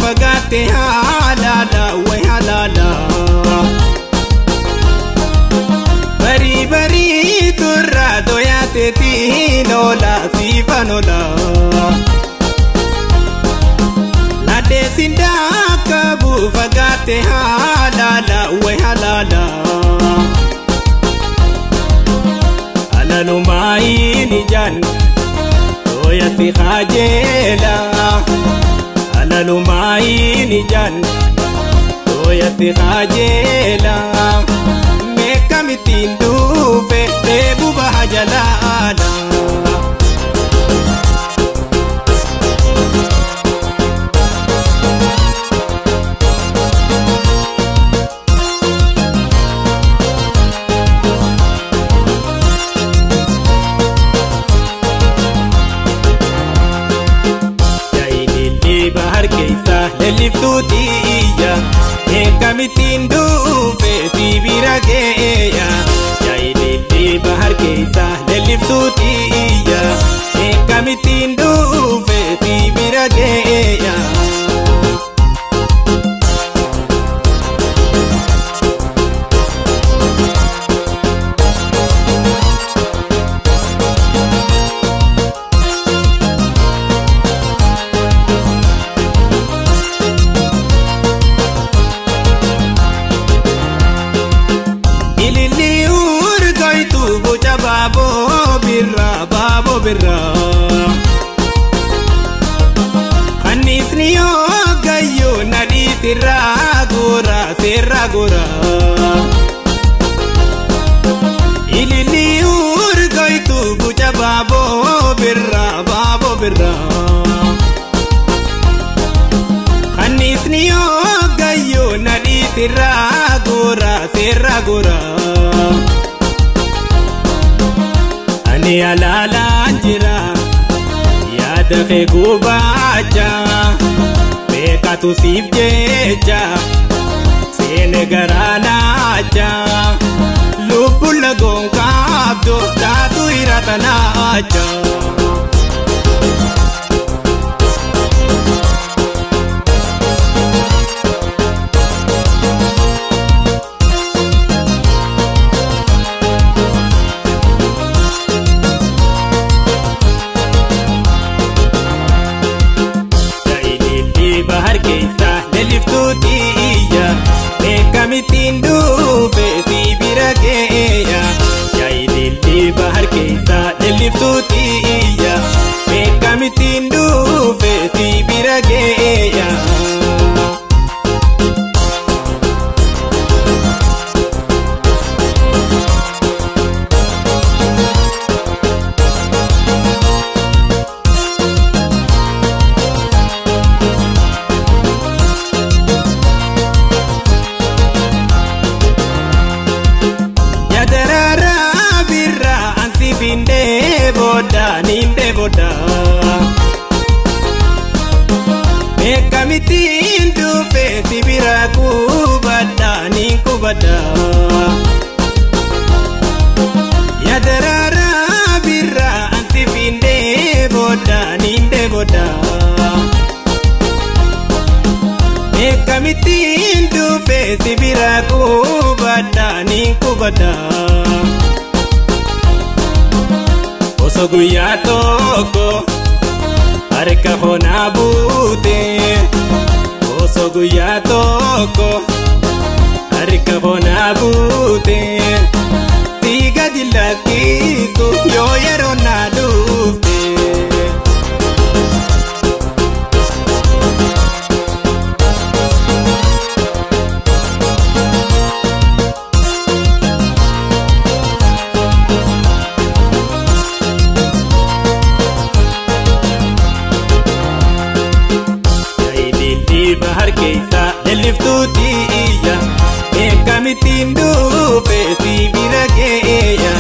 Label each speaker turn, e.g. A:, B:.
A: fagaate halala way halala Bari bari turra doyaate tiinola siifanola Ladde sindaaka buufagaate halala way halala Halalumaayini jan Oya si khajela Halalumaayini jan Oya si khajela Mekamitiin duufe deebu baha jalaala Leliftuutiya Meekamitiin duufe si bira geeya Yaayililli bahar keessa leliftuutiya Meekamitiin duufe si bira geeya Baabo birra Kanniisni yoo gayyoo nadhii sirraa goora sirraa goora Ililli urgooytu guca baaboo birra baaboo birra Kanniisni yoo gayyoo nadhii sirraa goora sirraa goora Ani alaalaan jira yaada kee gubaacha beekatu siif jecha seene garaanaacha lubbuun lagoon qabdu taatu hiratanaacha. Bahar keessa leliftuutiya Meekamitiin duufe si bira geeya Yaayililli bahar keessa leliftuutiya Meekamitiin duufe si bira geeya Ninde boda Meekamitiin duufe si bira kubadda ni kubadda Yaadaraara birra ansi finde boda ninde boda Meekamitiin duufe si bira kubadda ni kubadda Osoo guyyaa tokko harka hoonaa buute Osoo guyyaa tokko harka hoonaa buute Dhiiga dillakkiisu yoo yeroo naa dhufte. Bahar keessa leliftuutiya Meekamitiin duufe si bira geeya.